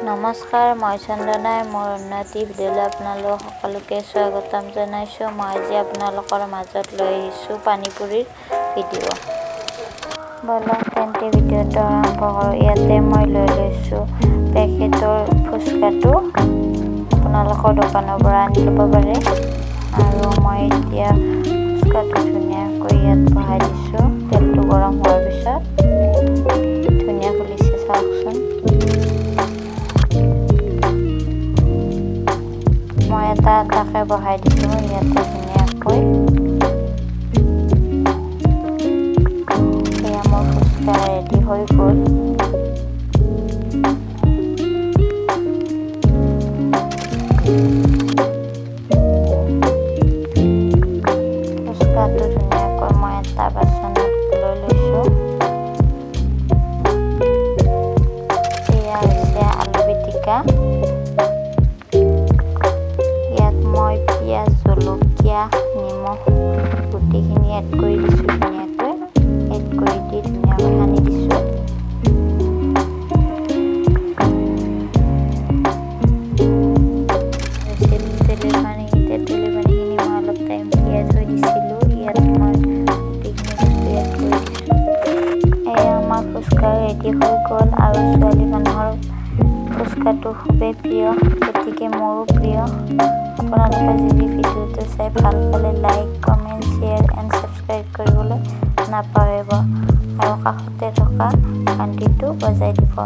নমস্কাৰ, মই চন্দনাই মোৰ অন্য এটি ভিডিঅ'লৈ আপোনালোক সকলোকে স্বাগতম জনাইছোঁ। মই আজি আপোনালোকৰ মাজত লৈ আহিছোঁ পানীপুৰিৰ ভিডিঅ'। ব'লক তেন্তে ভিডিঅ'টো আৰম্ভ কৰোঁ। ইয়াতে মই লৈ লৈছোঁ পেকেটৰ ফুচকাটো, আপোনালোকৰ দোকানৰ পৰা আনি ল'ব পাৰে। আৰু মই এতিয়া ফুচকাটো ধুনীয়াকৈ ইয়াত বহাই দিছোঁ। তেলটো গৰম হোৱাৰ পিছত ধুনীয়া ফুলিছে, চাওকচোন। মই এটা এটাকৈ বহাই দিছোঁ ইয়াতে ধুনীয়াকৈ। এয়া মোৰ ফুচকা ৰেডি হৈ গ'ল। ফুচকাটো ধুনীয়াকৈ মই এটা বাচনত লৈ লৈছোঁ। এয়া হৈছে আলু পিটিকা। ইয়াত মই পিঁয়াজ, জলকীয়া, নিমখ গোটেইখিনি এড কৰি দিছোঁ। ধুনীয়াকৈ এড কৰি দি ধুনীয়াকৈ সানি দিছোঁ। তেতেলী পানী, তেতেলী পানীখিনি মই অলপ টাইম তিয়াই থৈ দিছিলোঁ। ইয়াত মই গোটেইখিনি বস্তু এড কৰি দিছোঁ। এয়া আমাৰ ফুচকা ৰেডি হৈ গ'ল। আৰু ছোৱালী মানুহৰ ফুচকাটো খুবেই প্ৰিয়, গতিকে মোৰো প্ৰিয়। আপোনালোকে যদি ভিডিঅ'টো চাই ভাল পালে like, comment, share and subscribe কৰিবলৈ নাপাহৰিব আৰু কাষতে থকা ঘণ্টিটো বজাই দিব।